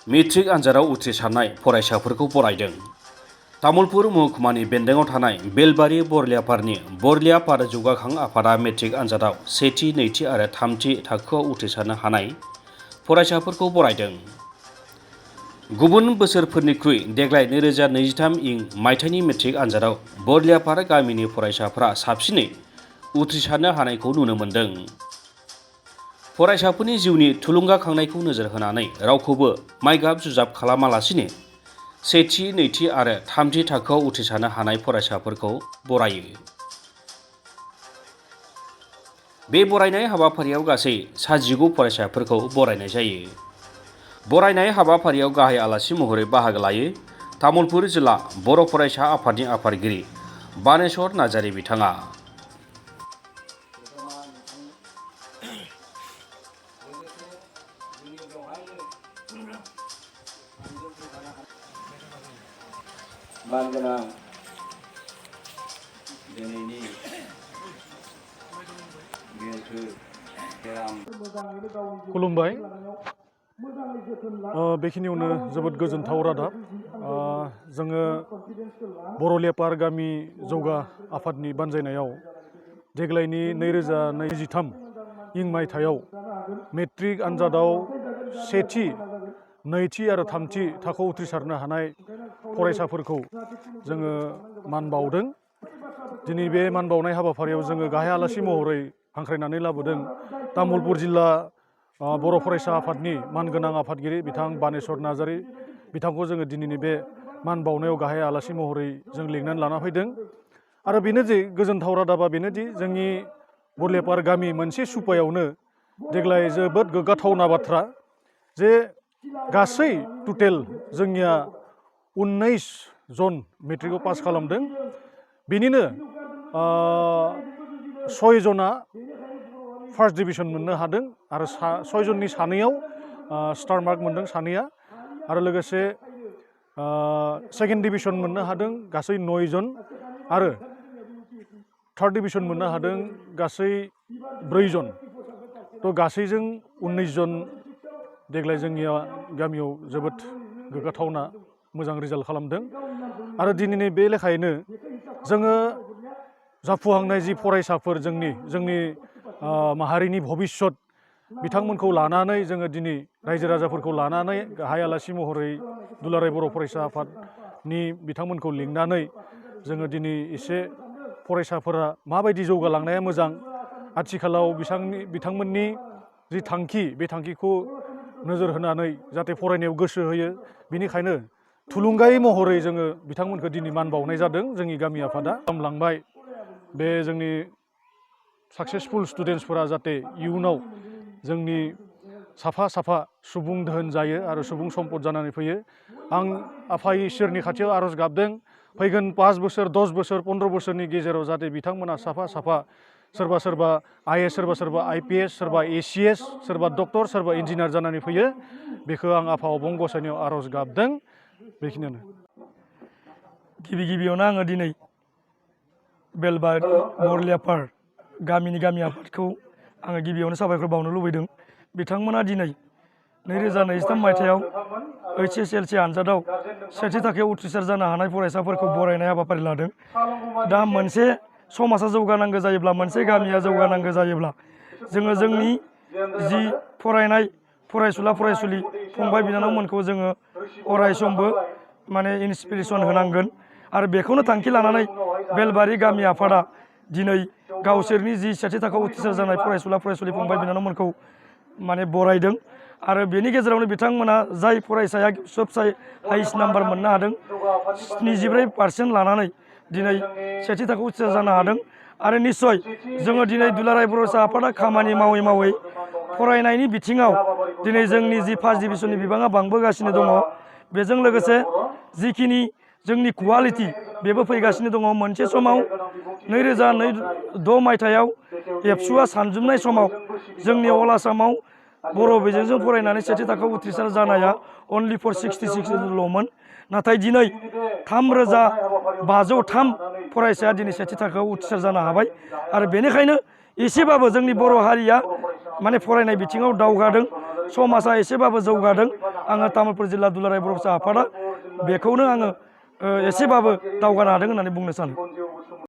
Matric आनजादाव उथ्रिसारनाय फरायसाफोरखौ बरायदों। तामुलपुर महकुमानि बेन्दोङाव थानाय बेलबारि बरलियापारनि बरलियापार जौगाखां आफादा मेट्रिक आनजादाव सेथि, नैथि आरो थामथि थाखोआव उथ्रिसारनो हानाय फरायसाफोरखौ बरायदों। गुबुन बोसोरफोरनिख्रुइ देग्लाय 2023 इं मायथाइनि मेट्रिक आनजादाव बरलियापार गामिनि फरायसाफ्रा साबसिनै उथ्रिसारनो हानायखौ नुनो मोन्दों। फरायसाफोरनि जिउनि थुलुंगाखांनायखौ नोजोर होनानै रावखौबो माइगाब जुजाब खालामालासिनो सेथि, नैथि आरो थामथि थाखोआव उथ्रिसारनो हानाय फरायसाफोरखौ बरायो। बे बरायनाय हाबाफारियाव गासै 19 फरायसाफोरखौ बरायनाय जायो। बरायनाय हाबाफारियाव गाहाय आलासि महरै बाहागो लायो तामुलपुर जिल्ला बर' फरायसा आफादनि आफादगिरि बानेश्वर नार्जारि बिथाङा। मानगोनां दिनैनि खुलुमबाय। बेखिनियावनो जोबोद गोजोनथाव रादाब। जोङो बरलियापार गामि जौगा आफादनि बानजायनायाव देग्लायनि 2023 इं मायथाइयाव मेट्रिक आनजादाव सेथि, नैथि आरो थामथि थाखोआव उथ्रिसारनो हानाय फरायसाफोरखौ जोङो मान बावदों। दिनै बे मान बावनाय हाबाफारियाव जोङो गाहाय आलासि महरै हांख्रायनानै लाबोदों तामुलपुर जिल्ला बर' फरायसा आफादनि मानगोनां आफादगिरि बिथां बानेश्वर नार्जारि बिथांखौ जोङो दिनैनि बे मान बावनायाव गाहाय आलासि महरै जों लिंनानै लाना फैदों। आरो बेनो जे गोजोनथाव रादाबा बेनोदि जोंनि बरलियापार गामि मोनसे सुपायावनो देग्लाय जोबोद गोग्गाथावना बाथ्रा जे गासै टटेल जोंनिया 19 जन मेट्रिकआव पास खालामदों। बेनिनो 6 जना फार्स्ट डिभिजन मोननो हादों आरो 6 जननि सानैयाव स्टार मार्क मोनदों सानैया, आरो लोगोसे सेकेन्ड डिभिजन मोननो हादों गासै 9 जन आरो थार्ड डिभिजन मोननो हादों गासै 4 जन। थ' गासैजों 19 जन देग्लाय जोंनिया गामियाव जोबोद गोग्गाथावना मोजां रिजाल्ट खालामदों। आरो दिनैनि बे लेखायैनो जोङो जाफुहांनाय जि फरायसाफोर जोंनि माहारिनि भबिष्यत बिथांमोनखौ लानानै जोङो दिनै रायजो राजाफोरखौ लानानै गाहाय आलासि महरै दुलाराय बर' फरायसा आफादनि बिथांमोनखौ लिंनानै जोङो दिनै एसे फरायसाफोरा माबायदि जौगालांनाया मोजां, आथिखालाव बिथांमोननि जि थांखि बे थांखिखौ नोजोर होनानै जाहाथे फरायनायाव गोसो होयो, बेनिखायनो थुलुंगायै महरै जोङो बिथांमोनखौ दिनै मान बावनाय जादों। जोंनि गामि आफादा खालामलांबाय बे जोंनि साक्सेसफुल स्टुडेन्टसफोरा जाहाथे इयुनाव जोंनि साफा सुबुं दोहोन जायो आरो सुबुं सम्पद जानानै फैयो। आं आफा इसोरनि खाथियाव आरज गाबदों फैगोन 5 बोसोर 10 बोसोर 15 बोसोरनि गेजेराव जाहाथे बिथांमोना साफा सोरबा IAS, सोरबा IPS, सोरबा ACS, सोरबा डक्टर, सोरबा इन्जिनियार जानानै फैयो। बेखौ आं आफा अबं गसाइनियाव आरज गाबदों। बेखिनियानो। गिबियावनो आङो दिनै बेलबारि बरलियापार गामि आफादखौ आङो गिबियावनो साबायखर बावनो लुबैदों। बिथांमोना दिनै 2023 मायथाइयाव HSLC आनजादाव सेथि थाखोआव उथ्रिसार जानो हानाय फरायसाफोरखौ बरायनाय हाबाफारि लादों। दा मोनसे समाजा जौगानांगौ जायोब्ला, मोनसे गामिया जौगानांगौ जायोब्ला जोङो जोंनि जि फरायनाय फरायसुला फरायसुलि फंबाय बिनानावमोनखौ जोङो अरायसमबो इन्सपिरेसन होनांगोन। आरो बेखौनो थांखि लानानै बेलबारि गामि आफादा दिनै गावसोरनि जि सेथि थाखोआव उथ्रिसार जानाय फरायसुला फरायसुलि फंबाय बिनानावमोनखौ बरायदों। आरो बेनि गेजेरावनो बिथांमोना जाय फरायसाया सबसे हाइस्ट नाम्बार मोननो हादों 74% लानानै दिनै सेथि थाखोआव उथ्रिसार जानो हादों। आरो निस्सय जोङो दिनै दुलाराय फरायसा आफादा खामानि मावै फरायनायनि बिथिङाव दिनै जोंनि जि फार्स्ट डिभिजननि बिबाङा बांबोगासिनो दङ। बेजों लोगोसे जिखिनि जोंनि कुवालिटि बेबो फैगासिनो दङ। मोनसे समाव 2006 मायथाइयाव एबसुआ सानजोबनाय समाव जोंनि अल आसामाव बर' बिजोंजों फरायनानै सेथि थाखोआव उथ्रिसार जानाया अनलि फर 66ल'मोन। नाथाय दिनै 3503 फरायसाया दिनै सेथि थाखोआव उथ्रिसार जानो हाबाय। आरो बेनिखायनो एसेबाबो जोंनि बर' हारिया फरायनाय बिथिङाव दावगादों। समाजा एसेबाबो जौगादों आङो तामुलपुर जिल्ला दुलाराय बर' फिसा आफादा बेखौनो आङो एसेबाबो दावगानो हादों होननानै बुंनो सानो।